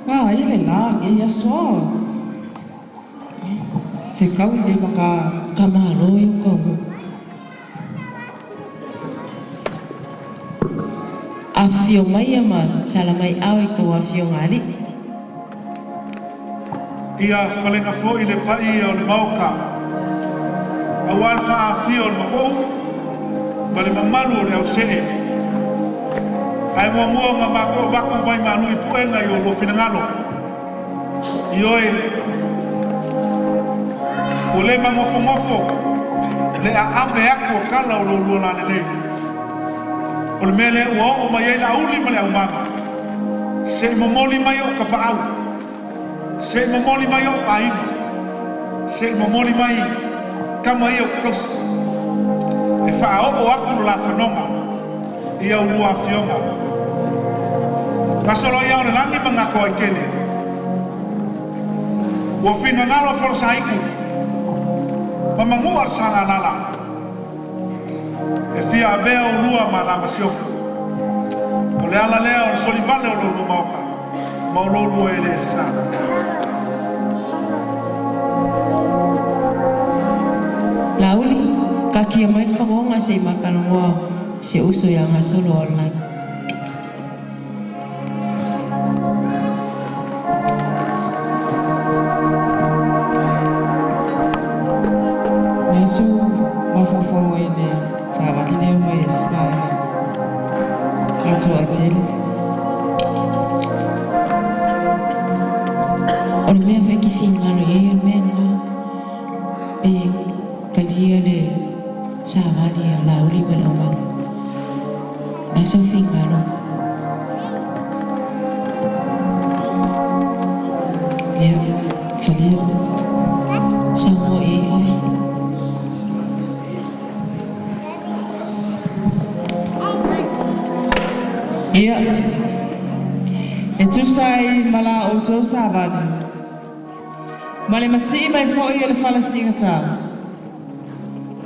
Manaia le la o lenei aso. Fetau lenei ma ka. Ka malo i o kaulua. Afifio maia ma tala mai ao i kou afioga alii. Ia falega foi le paia o le Maota, aua le faaafio o le Mapo'u ma le mamalu o le Ausee. Ae muamua ona matou avatu vai malu i puega i o oulua finagalo. Ioe, ua le magofogofo'o le a'ave atu o tala o lo oulua lalelei. O le mea lea ua oo mai ai Laauli ma le aumaga, se i momoli mai o'u tapaau, se i momoli mai o'u aiga, se i momoli mai tama ia ou te tausi, e faaoo atu lo la fanoga i a ulua afioga. Gasolo ai ao o le lagi ma Gatoaitele, ua finagalo Folosaitu ma manua le Sagalala e fia avea ulua ma la masiofo. O le ala lea o le solivale o lo oulua maota ma o lo oulua eleelesa. Laauli, taatia mai le fagoga se i matalanoa si ou uso ia Gasolo Aolelagi. Leai sou mafaufau ai i le savali lea e omai ai se vaega atoa tele. O le mea foi e te finagalo i ai o le mea lena, pe talia le savali a Laauli ma le aumaga. O le a sou finagalo? Ia, talia. Saunoa i ai oe. Ia, e tusa ai ma la outou savali, ma le masii mai foi o le fala siigata,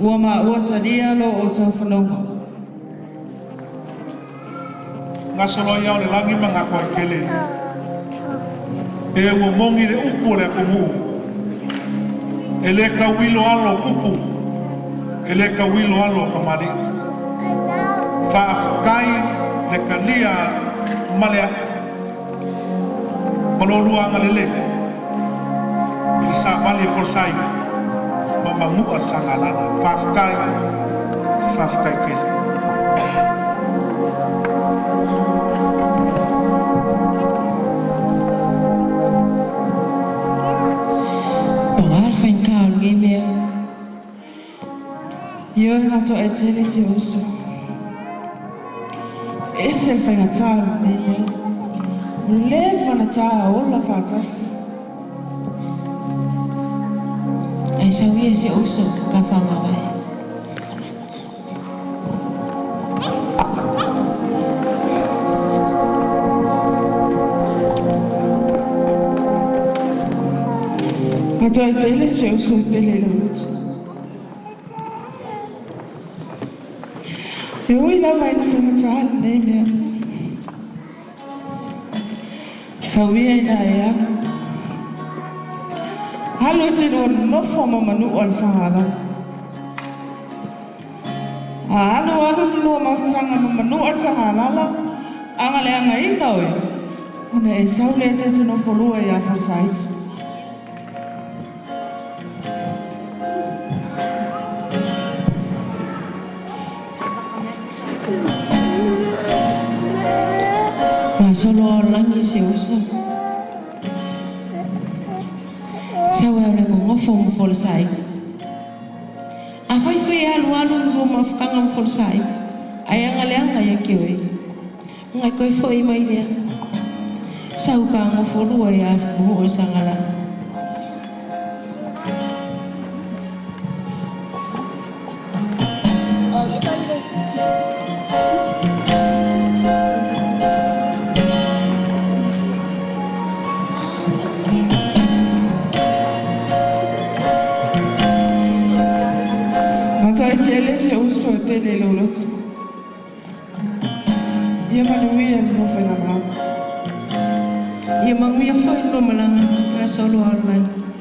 ua maua talia lo outou fanoga. Gasolo ai ao o le lagi ma Gatoaitele, e ua moni le upu o le atunuu, e le tauilo alo o tupu, e le tauilo alo o tamalii. Faafetai le talia ma le ma lolua agalelei i le savali e folasa ai ma manua le Sagalala. Faafetai, faafetai tele. Paga le faigata o lenei mea. Ioe gatoa e tele si ou uso. E ese le faigata o lenei mea. Ua leva ona ta ola faatasi. Ae sau ia si ou uso ka faamavae. Gatoa e tele si ou uso e pele i lou loto. E ui lava ina faigata lenei mea. Sau ia ina e alu. Alu e te lua nofo ma manua le Sagalala. A alu alu le lua mafutaga ma manua le Sagalala, agaleagaina oe, ona e sau lea e te nofo lua ia Folosaaitu. Gasolo Aolelagi si ou uso. Sau e o le gogofo ma Folosaitu. Afai foi e alualu le lua mafutaga ma Folosaitu, ae agaleaga ia te oe, ona e toe fo'i mai lea. Sau ka gofolua ia manua le Sagalala. Gatoa e tele si ou uso e pele i lou loto. Ia manuia le nofo i malaga. Ia manuia foi lua malaga gasolo au i le lagi.